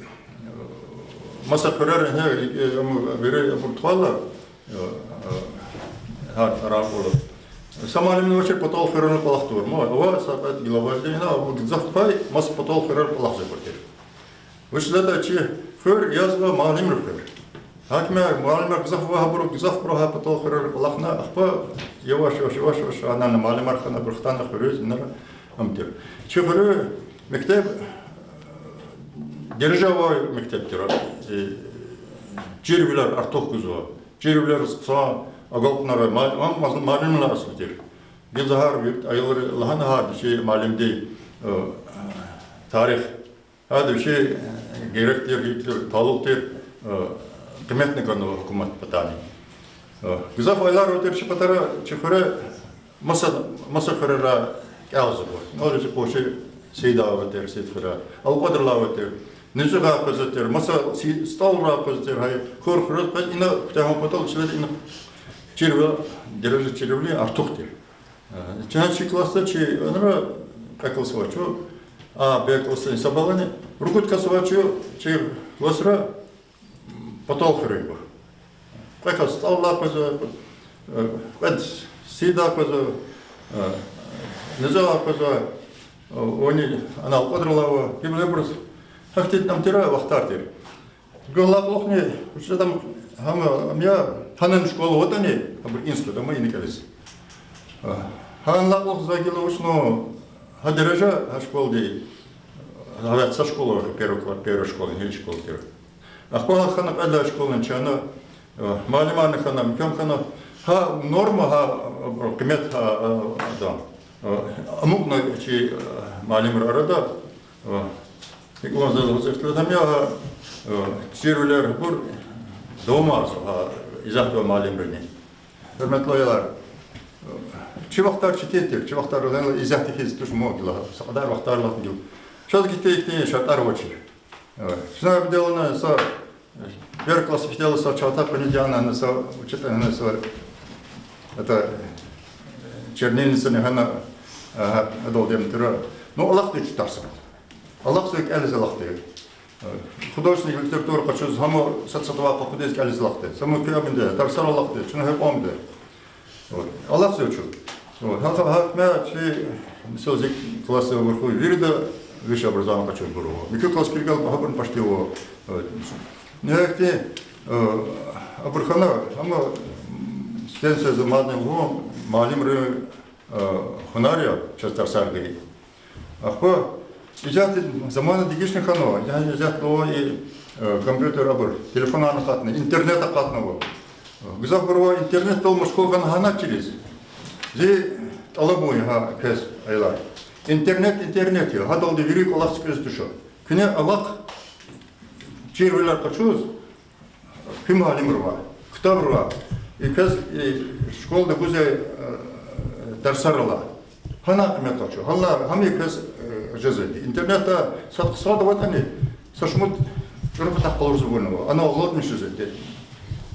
маса хуьрера, гье, э, ам вири абур тухвайла, э, э, гьар, гьар кӀвалах. Са муаллимни авачир патал хуьрерин кӀвалах тавурмиш. Ава са кьвед гила важни, ина, абур гзаф пай маса патал хуьрерин кӀвалах жагъур тир. Вучиз лагьайтӀа чи хуьр язва муаллимрин хуьр. Гьакмяр, муаллимар гзаф ва гьабуру гзафбуру гьа патал хуьрера кӀвалахна, ахпа яваш-яваш, яваш-яваш гьана муаллимар хьана, абур хтана хуьруьз, инара ам тир. Чи хуьруьн мектеб дережа авай мектеб тир. Э, чирвилер артух гузва. Чирвилер хъсан агалкьунар, муал-, ам муаллимрилай аслу тир. Гила за гьар вирт аялри лагьана гьарда чи муаллимди, э, тарих. Гьада вичи, э, герек тир, гьикӀ тир, талукь тир, э, къиметни ганва гьукуматдин патани. Э, гзаф аялар авай тир чи патара, чи хуьре, маса, маса хуьрерай кӀелзава. Нуриз къучи Сида авай тир, Сидхуьре, Алкьвадралай авай тир, НуцӀуьгъай къвезвай тир, маса Си-, СтӀалрай къвезвай тир, гьа хуьр хуьруьз къвез, ина куьтягьун патал чилел ина чирвилер, дережа чирвилин артух тир. Э, чна чи классда чи, анра, кьве класс ава чун, А, Б классда, са баллани, ругуд кас ава чун чи классра, патал хуьруьнбур. Кьве кас СтӀалрай къвезва, э, кьвед Сидай къвезва, э, НуцӀуьгъай къвезва, э, вини ана Алкьвадралай ава, гьибур-гьибуруз гьахьтин ам тир, вахтар тир. Гьа лакълухни, вучиз лагьайтӀа гьам, ам я, гьанани школа аватӀани, абур инсгада ама ина кӀелиз. Гьа лакълух за гила вучна, гьа дережа, гьа школади, гьа са школа, первый кла-, первая школа, гьи школа тир. Ахпа гьа хьана кьвед лагьай школани чна, э, муаллимарни хьана, муькуьн хьана, гьа норма, гьа, э, къимет, гьа, э, ада, э, амукьна чи, э, муаллимрин арада, э, икьван заз вазифатар гьам я, гьа, э, чирвилер гьабур давамарзава, гьа, изягьдавай муаллимрини. Гьуьрметлу аялар, э, чи вахтар четин тир, чи вахтар гьеле изягьда хьиз туш, мад гила, са кьадар вахтар алатна гила. Чаз гьихьтин-гьихьтин шартӀар авачир. Э, чна абдел ана са, э, первый класс бахтелай са чалта къванидиана, ана са учитель, ана са, это, э, чернильницани гьана, э, адалди ам тир. Ну, алахъди чи тарсар. Алахъзава, кӀелзава алахъди. Э, художественный литература къачуз, гьама сад-сад вахъа кудиз кӀелзава алахъди. Са муькуь абинди, тарсар алахъди, чна гьикьванди. Вот. Алахъзава чун. Вот. Гьа, гьа, гьа, куьне чи, мисал, зи классда авурхъ вирида высшее образование къачурбур ава. Муькуь класс килигайла гьабурни почти ава. Вот. Нихьтин, э, абур хьана, амма, м, стенция заманни лугьун, муаллимрин, э, гьунар я чаз тарсар гайи. Ахпа исятда замана дегишна хьанва, яни исятда лугьун и, э, компьютер абур, телефонарни акъатна, интернет акъатнава. Гзафбур ава интернетдал машгъул хьана гьаначириз. Зи тӀалабун я гьа квез, аялар. Интернет, интернет я, гьадалди вири кӀвалах цикӀуьз туш. Куьне алахъ чирвилер къачуз, куь муаллимривай, ктабривай, и квез, и школада гузвай, э, тарсарилай. Гьана къимет къачу, гьана, гьам и квез, э, жезвайди. Интернетда сад хъсандаватӀани, са шумуд чӀуру патахъ къалурзавайвал ана лугьудмиш жезвайди.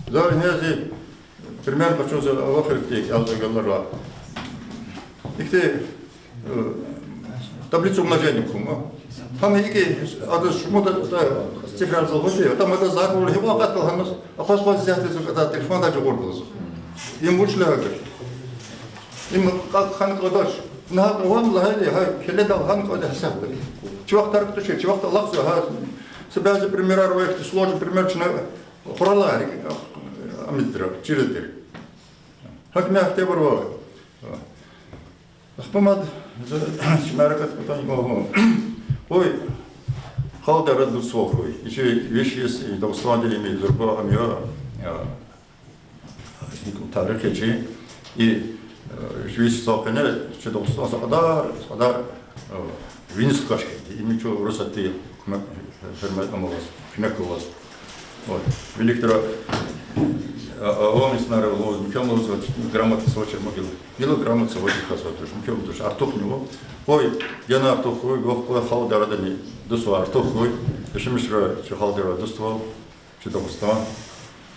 За ингье зи пример къачуз авахьирди, я за галара. Ихьтин, э, таблицу умножения кхьенва. Гьам икӀ, адаз шумуд, да, цифраяр залгъути, там адаз зарбур гьикьван кьатӀал гьаназ, акъваз-акъваз исятда зи кьадар телефонда жагъурбур лугьузва. Им вуч лагьай гаф? Им кьа-, хьана кӀандач. Нагьа ван лагьайди, гьа, келедал гьана кӀанда гьасятда. Чи вахтар кутуш, чи вахтар алахъзава, гьа, са бязи примерар ва ихьтин сложный пример чна Хуралай рикӀ, ам тир, чира тир. ГьакӀ мягьтебар ва. Ахпа мад, за чи мярекат кутан ва. Къуй халкьдин арада дуствал хьуй. И чи виш йис, и Дагъустанда им зурба ам я, я, тарих я чи. И, э, виш йис къене чи Дагъустан са кьадар, са кьадар, э, виниз хкаж хьайиди. Им чун Урусатдин гьукумат, э, гьуьрмет амаз, куьмек аваз. Вот. Вилик тир, а, а, авам инсанар лугьуз, муькуьмел лугьуз, грамота савачир ма гила. Гила грамота савачир хьайи туш, муькуьмел туш, артухни ва. Къуй, гена артух хьуй, гвахъ къуй халкьдин арадани дуствал артух хьуй. Яшамиш жура чи халкьдин арада дуствал, чи Дагъустан.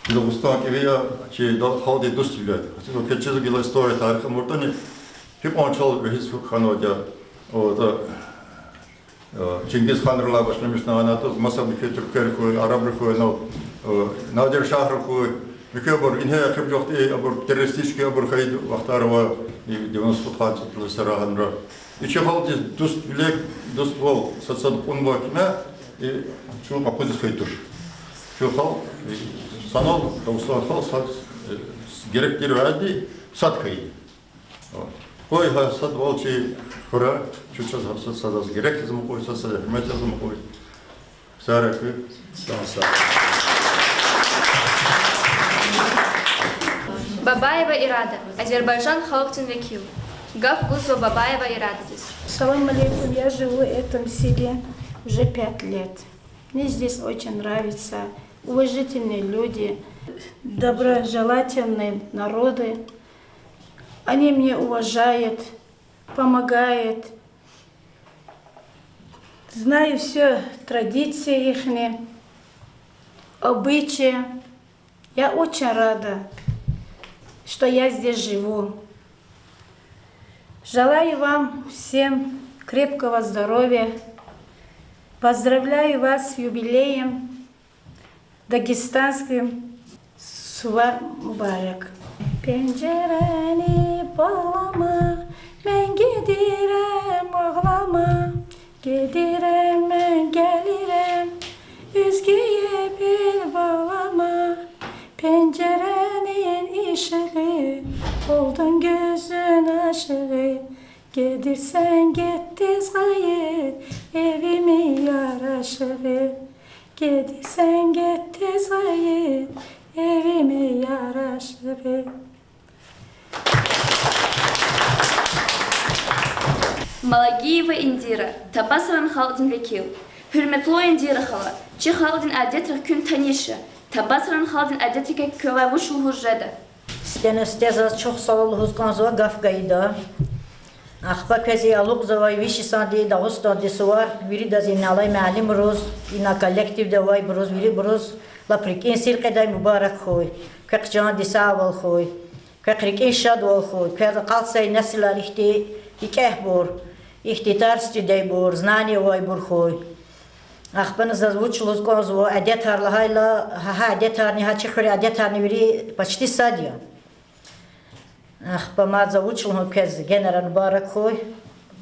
Чи Дагъустан кӀеви я, чи да-, халкьдин дуствилер. Квез чизва гила история, тарих амуртӀани, гьикьван чал вегьиз хьанвайди я. О, да. Э, Чингиз ханрилай башламишна, анатуз маса муькуь туьрквер хьуй, арабри хьуй, ну, э, Надир шагьри хьуй, муькуьбур, ингье эхир жугъти абур террористический абур хьайи вахтар ава, и девяносто пудкъанни цӀуд йисара гьанра. И чи халкьдиз дуствилер, дуствал сад-сад кьунвай кьиле, и чун къакъудиз хьайи туш. Чун халкь, и санал, Дагъустан халкь сад, э, герек тир вяди, сад хьайиди. Къуй гьа садвал чи хьурай, чун чаз гьа сад, садаз герек яз амукьуй, сад, садаз гьуьрмет яз амукьуй. Сагърай куьн. Сагъ, сагъ. Бабаева Ирада, Азербайжан халкьдин векил. Гаф гузва Бабаева Ирададиз. Салам алейкум, я живу в этом селе уже пять лет. Мне здесь очень нравится, уважительные люди, доброжелательные народы. Они мне уважают, помогают. Знаю все традиции ихние, обычаи. Я очень рада, что я здесь живу. Желаю вам всем крепкого здоровья. Поздравляю вас с юбилеем дагестанским. Сувар мубарак. Пенжерени багълама, мен гедирем агълама, гедирем мен гелирем, оьзгее бел багълама. Пенжеренин ишигъи, олдун гуьзуьн ашигъи, гедирсен гет тез гъайи, эвими яр ашигъи. Гедирсен гет тез гъайи, эвими яр ашигъи. Малагиева Индира, Тапасаран халкьдин векил. Гьуьрметлу Индира хала, чи халкьдин адетрихъ куьн таниш я. Тапасаран халкьдин адетрикай квевай вуч лугьуз жеда? Сифтени-сифте заз чухсагъул лугьуз кӀанзава гаф гайида. Ахпа квез и алукьзавай виш йисанди Дагъустандин сувар виридаз, ина алай муаллимриз, ина коллективда авайбуруз, вирибуруз лап рикӀин сир къведай мубарак хьуй. Квехъ чандин сагъвал хьуй. Квехъ рикӀин шадвал хьуй. Квез акъалтзавай несилар ихьтин икӀегьбур, ихьтин тарс чидайбур, знание авайбур хьуй. Ахпа заз вуч лугьуз кӀанзава, адетар лагьайла, гьа, гьа адетарни, гьа чи хуьруьн адетарни вири почти сад я. Ахпа мад за вуч лугьун, квез генани мубарак хьуй,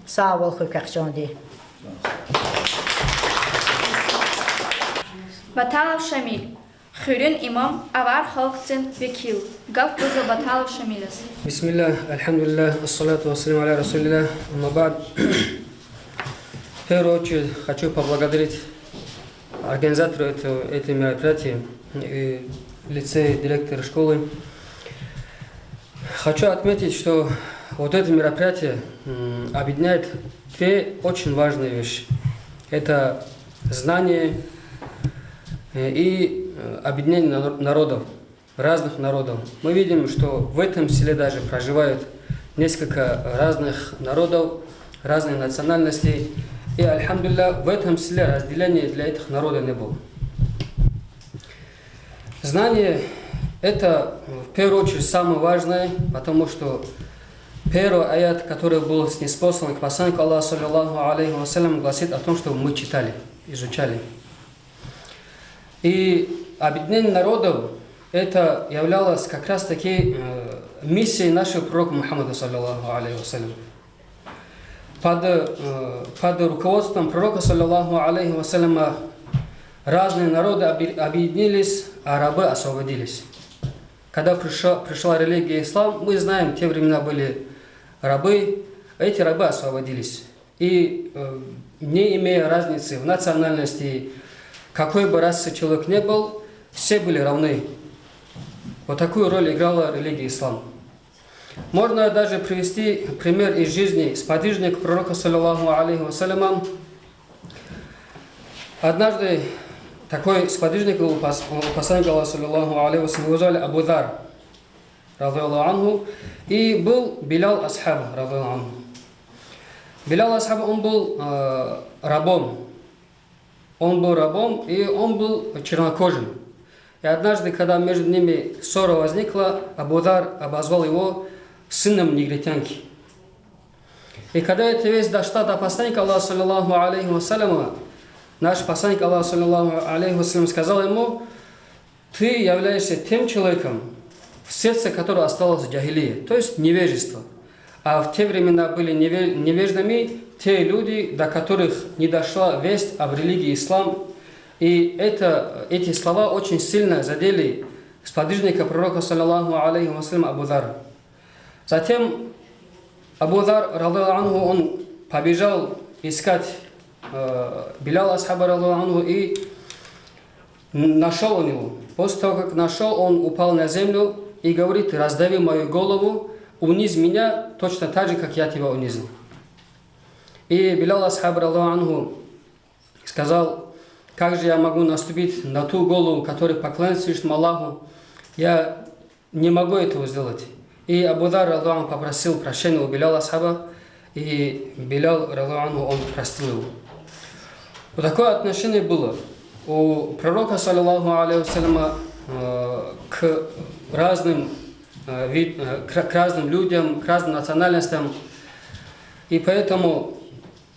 сагъвал хьуй квехъ чандин. Баталов Шамиль, хуьруьн имам, авар халкьдин векил. Гаф гузва Баталов Шамиляз. بسم الله، الحمد لله، الصلاة والسلام على رسول الله، أما بعد. В первую очередь хочу поблагодарить организаторов этого, этого мероприятия, э, в лице директора школы. Хочу отметить, что вот это мероприятие, м, объединяет две очень важные вещи. Это знание, э, и, э, объединение наро-, народов, разных народов. Мы видим, что в этом селе даже проживают несколько разных народов, разных национальностей. И, альхамдулилля, в этом селе разделения для этих народов не было. Знание — это в первую очередь самое важное, потому что первый аят, который был ниспослан к посланнику Аллаха, саллаллаху алейхи ва саллям, гласит о том, чтобы мы читали, изучали. И объединение народов — это являлось как раз-таки, э, миссией нашего пророка Мухаммада, саллаллаху алейхи ва саллям. Под, э, под руководством пророка, саллаллаху алейхи ва салляма, Разные народы объ-, объединились, а рабы освободились. Когда пришла, пришла религия ислам, мы знаем, те времена были рабы, эти рабы освободились. И, э, не имея разницы в национальности, какой бы расы человек не был, все были равны. Вот такую роль играла религия ислам. Можно даже привести пример из жизни сподвижника пророка, саллаллаху алейхи ва саллям. Однажды такой сподвижник был у пос-, у посланника Аллаха, саллаллаху алейхи ва саллям, его звали Абу Дар, радияллаху анху, и был Билял асхаб, радияллаху анху. Билял асхаб, он был, э, рабом. Он был рабом, и он был чернокожим. И однажды, когда между ними ссора возникла, Абу Дар обозвал его сыном негритянки. И когда эта весть дошла до посланника Аллаха, саллаллаху алейхи ва саллям, наш посланник Аллаха, саллаллаху алейхи ва саллям, сказал ему: «Ты являешься тем человеком, в сердце которого осталось джахилия, то есть невежество». А в те времена были неве-, невеждами те люди, до которых не дошла весть об религии ислам. И это, эти слова очень сильно задели сподвижника пророка, саллаллаху алейхи ва саллям, Абу Дара. Затем Абу Дар, радияллаху анху, он побежал искать, э, Билял асхаба, радияллаху анху, и нашёл он его. После того, как нашёл, он упал на землю и говорит: «Раздави мою голову, унизь меня точно так же, как я тебя унизил». И Билял асхаб, радияллаху анху, сказал: «Как же я могу наступить на ту голову, которая поклоняется Всевышнему Аллаху? Я не могу этого сделать». И Абу Дар, радияллаху анху, попросил прощения у Биляла асхаба, и Билял, радияллаху анху, он простил его. Вот такое отношение было у пророка, саллаллаху алейхи ва саллям, э, к разным, э, вид-, э, к, к разным людям, к разным национальностям. И поэтому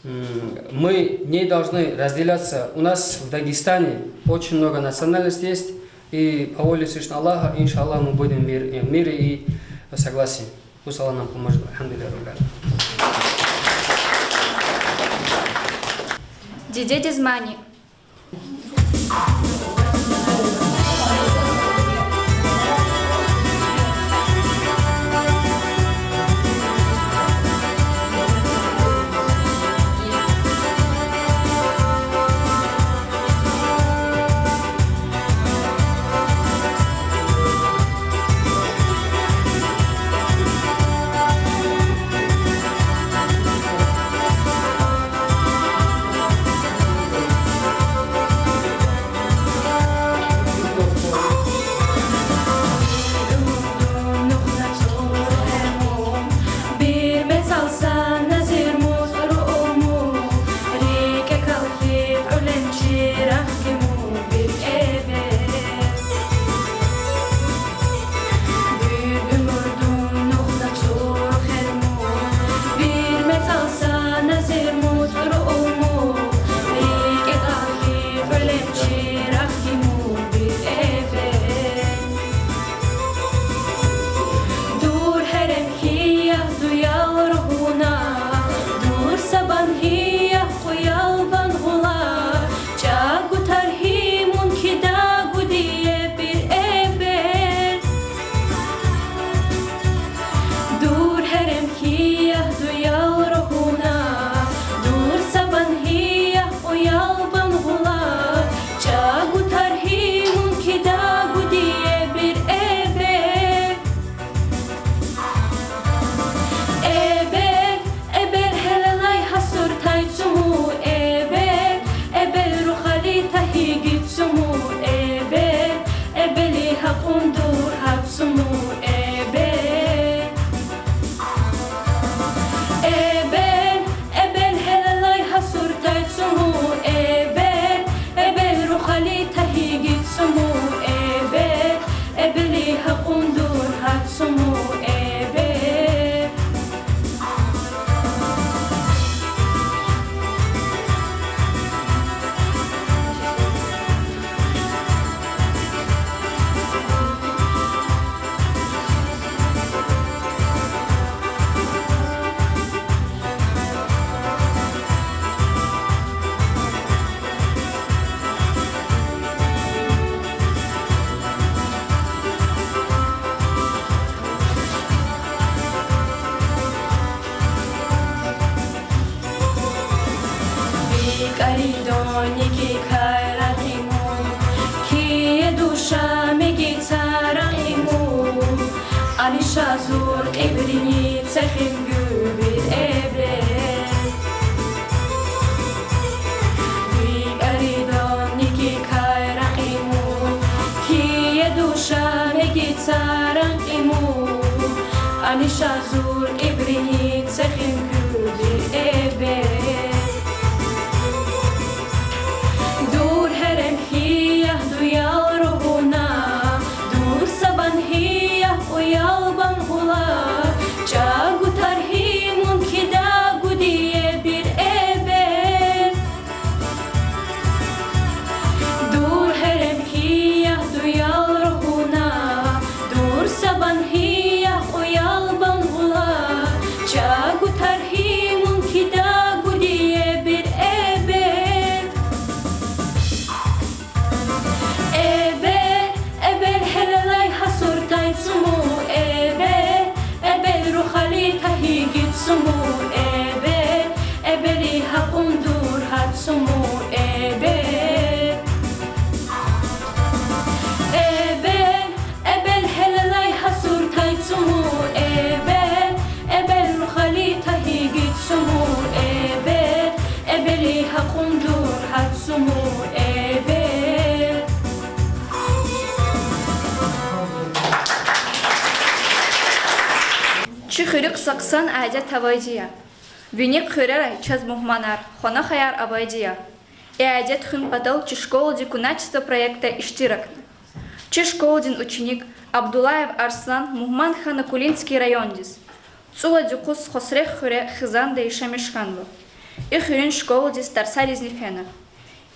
М, мы не должны разделяться. У нас в Дагестане очень много национальностей есть, и по воле Всевышнего Аллаха, иншаллах, мы будем в мир-, э, в мире и в согласии. Пусть Аллах нам поможет. Альхамдулиллах раббиль алямин. Дидедиз мани. Никикай ракъиму, кие душамиги царакъиму, амиша зур кьибрини цехин гуьбир эбе. РикӀаридон никикай ракъиму, кие душамиги царакъиму, амиша зур кьибрини цехин гуьбир эбе. Дур гьерем хьи ягь дуьял ругъуна, дур сабан хьи ягь кьуял бангъула, чӀагу таргьи мункида гуди эбир эбе. Дур гьерем хьи ягь дуьял ругъуна, дур сабан хьи ягь кьуял бангъула, чӀагу таргьи мункида гуди эбир эбе. Эбе, эбел гьелелай гьасуртай цуму, эбе, эбел рухвали тагьиги цуму, эбе, эбели гьакьун дур гьат цуму, эбе. Эбе, эбел гьелелай гьасуртай цуму, эбе, эбел рухвали тагьиги цуму, эбе, эбели гьакьун дур гьат цуму, эбе. Чи хуьруьхъ са хъсан адет авайди я. Вини хуьрерай чаз мугьманар, хванахваяр авайди я. И адет хуьн патал чи школади Куначество проектда иштиракна. Чи школадин ученик Абдуллаев Арслан мугьман хьана Кулинский райондиз. ЦӀувад юкъуз Хосрек хуьре хизанда яшамиш хьанва. И хуьруьн школадиз тарсаризни фена.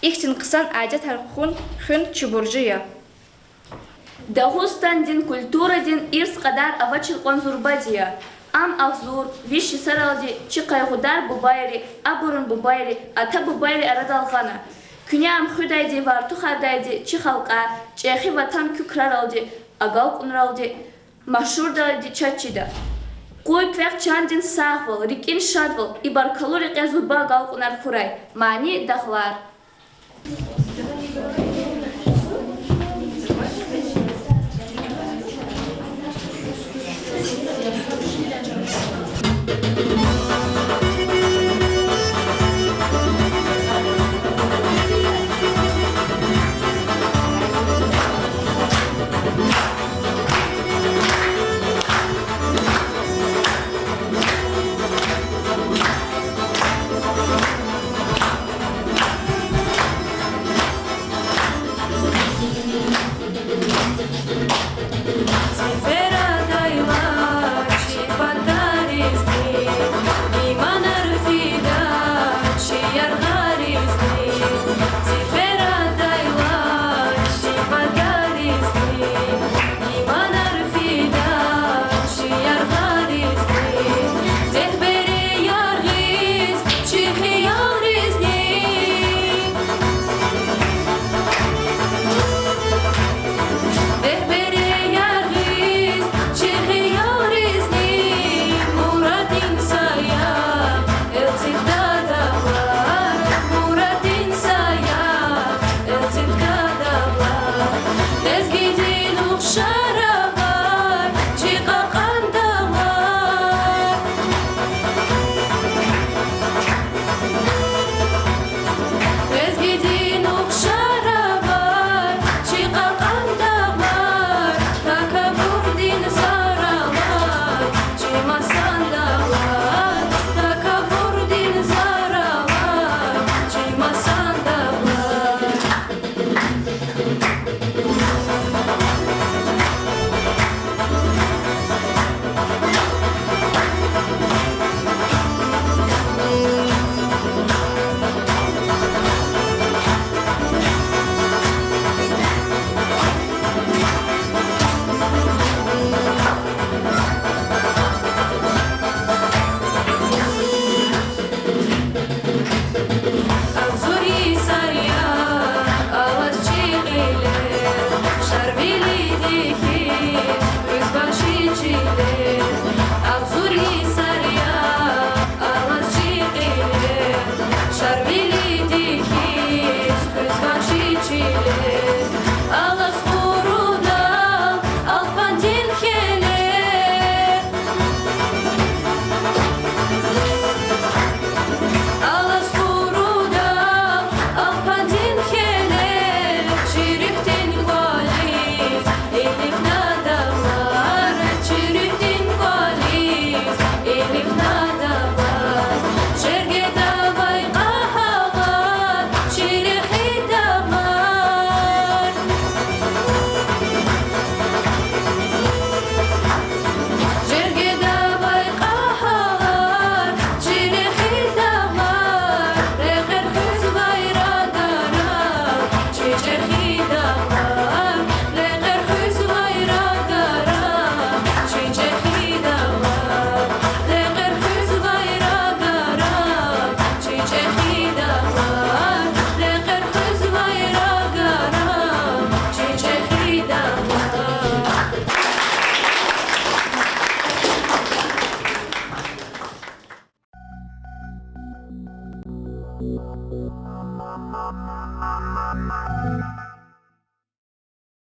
Ихьтин хъсан адетар хуьн, хуьн чи буржи я. Дагъустандин культурадин ирс кьадар авачир кьван зурбади я. Ам агъзур, виш йисаралди чи къайгъудар бубайри, абурун бубайри, ата-бубайри арадал гъана. Куьне ам хуьдайди ва артухардайди чи халкьар, чӀехи ватан куь краралди, агалкьунралди машгьурдалди чаз чида. Къуй квехъ чандин сагъвал, рикӀин шадвал, и баркаллу рекье зурба агалкьунар хьурай. Мани Дагълар.